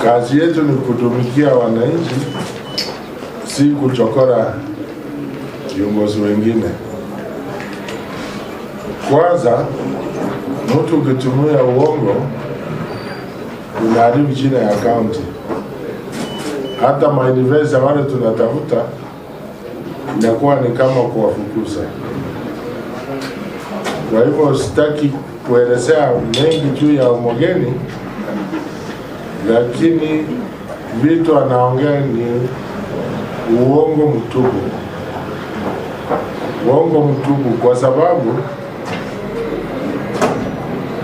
Kazi yetu ni kutumikia wananchi, si kuchokora viongozi wengine. Kwanza, mtu ukitumia uongo unaharibu jina ya kaunti. Hata mainvesta wale tunatafuta inakuwa ni kama kuwafukuza. Kwa hivyo sitaki kuelezea mengi juu ya Omogeni, lakini vitu anaongea ni uongo mtupu, uongo mtupu, kwa sababu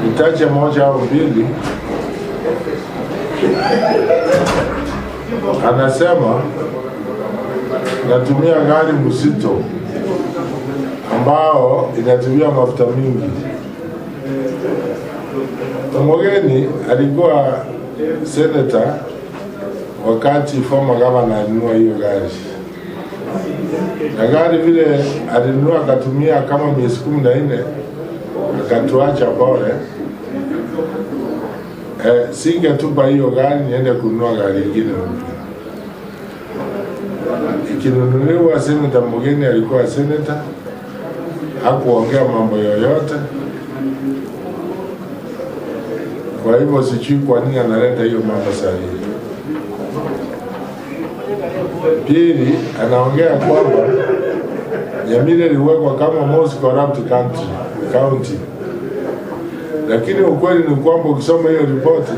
nitaje moja au mbili. Anasema natumia gari mzito ambao inatumia mafuta mingi. Omogeni alikuwa senator wakati former governor alinunua hiyo gari, na gari vile alinunua akatumia kama miezi 14 akatuacha pole. Singetupa hiyo gari niende kununua gari ingine mpya. Ikinunuliwa, Senator Omogeni alikuwa senator, hakuongea mambo yoyote. Kwa hivyo sijui kwa nini analeta hiyo mambo sahihi. Pili, anaongea kwamba Nyamira iliwekwa kama most corrupt county, lakini ukweli ni kwamba ukisoma hiyo ripoti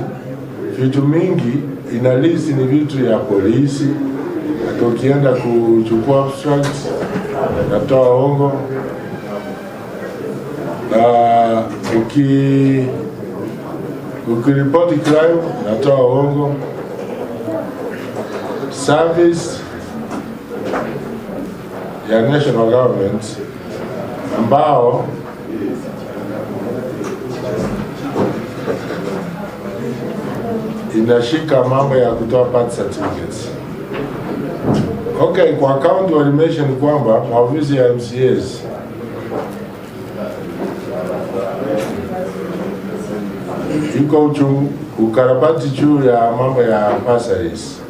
vitu mingi ina list ni vitu ya polisi, hata ukienda kuchukua abstract natoa hongo, na ukiripoti crime natoa hongo, service ya national government ambao inashika mambo ya kutoa birth certificates. Okay, kwa county walimention kwamba maofisi ya MCAs iko ukarabati juu ya mambo ya bursaries.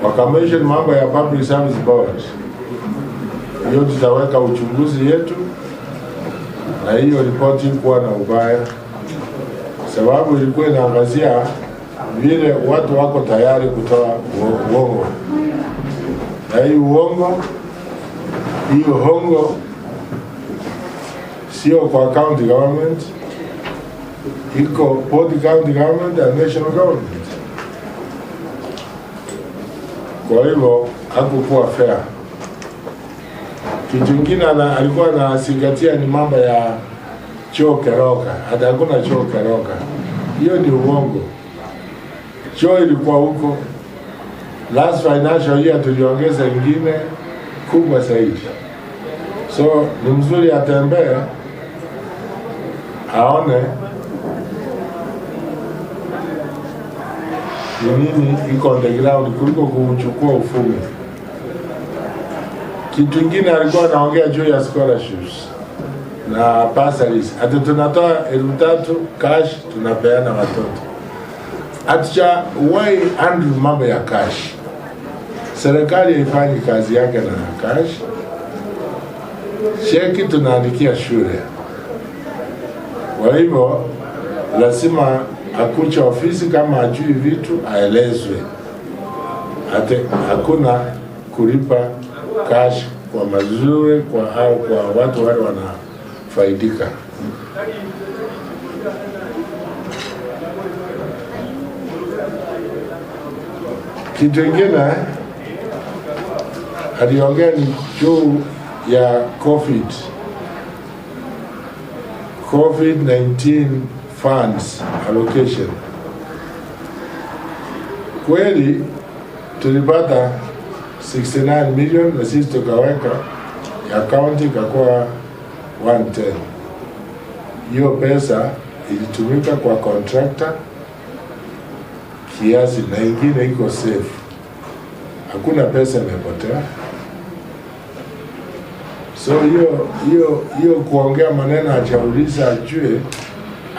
Wakamention mambo ya Public Service Board. Hiyo tutaweka uchunguzi yetu, na hiyo ripoti kuwa na ubaya, sababu ilikuwa inaangazia vile watu wako tayari kutoa uongo, na hii uongo, hiyo hongo sio kwa county government, iko both county government and national government. Kwa hivyo hakukuwa fair. Kitu kingine alikuwa anazingatia ni mambo ya choo Keroka. Hata hakuna choo Keroka, hiyo ni uongo. Choo ilikuwa huko last financial year, tuliongeza ingine kubwa zaidi. So ni mzuri atembee aone ni nini iko on the ground kuliko kuchukua ufumi. Kitu kingine alikuwa anaongea juu ya scholarships na bursaries. Ati tunatoa 3,000 cash tunapeana watoto. Hatujawahi handle mambo ya cash. Serikali haifanyi kazi yake na cash. Cheki tunaandikia shule. Kwa hivyo lazima akuche ofisi, kama ajui vitu aelezwe. Ate hakuna kulipa cash kwa mazuri kwa au kwa watu wale wanafaidika. Kitu kingine aliongea ni juu ya COVID-19 funds allocation. Kweli tulipata 69 million na sisi tukaweka ya county ikakuwa 110. Hiyo pesa ilitumika kwa contractor kiasi na ingine iko safe. Hakuna pesa imepotea. So hiyo kuongea maneno achauliza ajue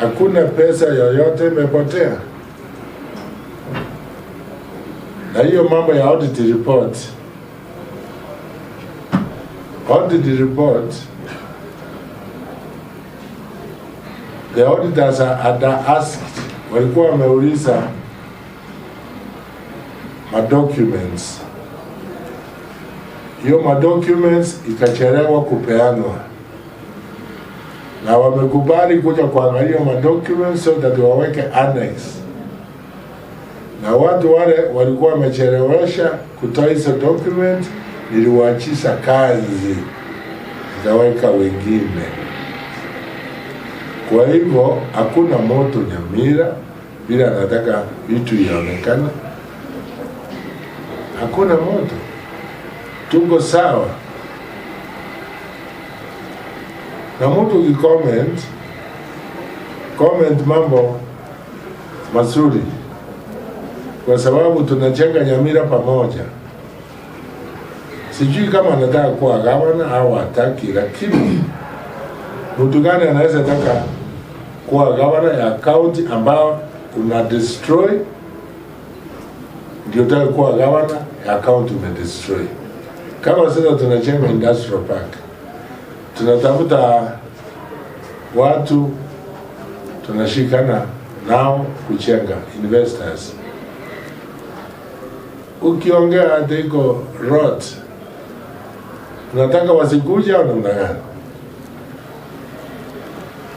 Hakuna pesa yoyote imepotea. Na hiyo mambo ya audit report, the auditors had asked, walikuwa wameuliza madocuments. Hiyo madocuments ikachelewa kupeanwa, na wamekubali kuja kuangalia madocuments so that waweke annex, na watu wale walikuwa wamechelewesha kutoa hizo document, niliwaachisha kazi, nikaweka wengine. Kwa hivyo hakuna moto Nyamira bila anataka vitu ionekana, hakuna moto, tuko sawa. Na mtu ukicomment, comment mambo mazuri, kwa sababu tunajenga Nyamira pamoja. Sijui kama anataka kuwa gavana au hataki, lakini mtu gani anaweza taka kuwa gavana ya county ambao una destroy, ndio utaka kuwa gavana ya county ume destroy? Kama sasa tunajenga industrial park, tunatafuta watu tunashikana nao kujenga, investors. Ukiongea hata iko rot, unataka wasikuja au namna gani?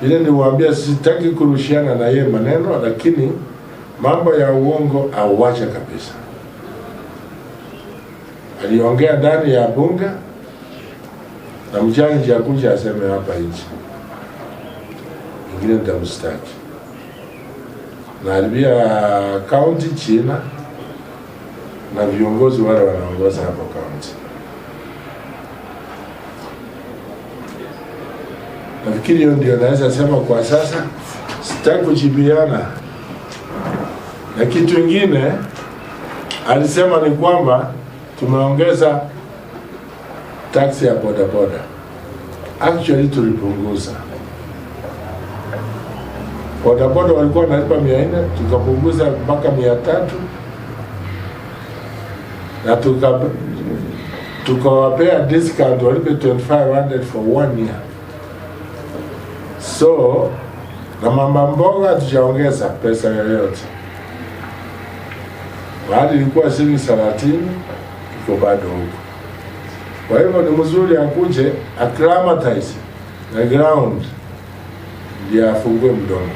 Ile niwaambia, sitaki kurushiana na yeye maneno, lakini mambo ya uongo auache kabisa. Aliongea ndani ya bunge na mchallenge akuja aseme hapa nchi ingine, nitamstaki. Naharibia county China na viongozi wale wanaongoza hapo county. Nafikiri hiyo ndio naweza sema kwa sasa, sitaki kujibiana. Na kitu ingine alisema ni kwamba tumeongeza tax ya bodaboda. Actually tulipunguza. Bodaboda walikuwa wanalipa 400, tukapunguza mpaka 300 na tukawapea discount walipe 2500 for one year. So na mama mboga tujaongeza pesa yoyote, mahali ilikuwa shilingi 30 iko bado huko. Kwa hivyo ni mzuri akuje acclimatize na ground ndio afungue mdomo.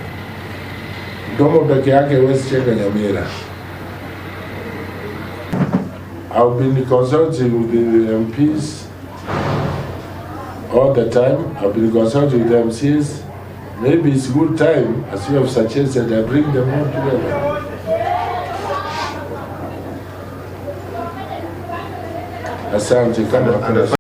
Mdomo peke yake huwezi jenga Nyamira. I've been consulting with the MPs all the time. I've been consulting with the MCs. Maybe it's good time, as you have suggested, I bring them all together. Asante kama kuna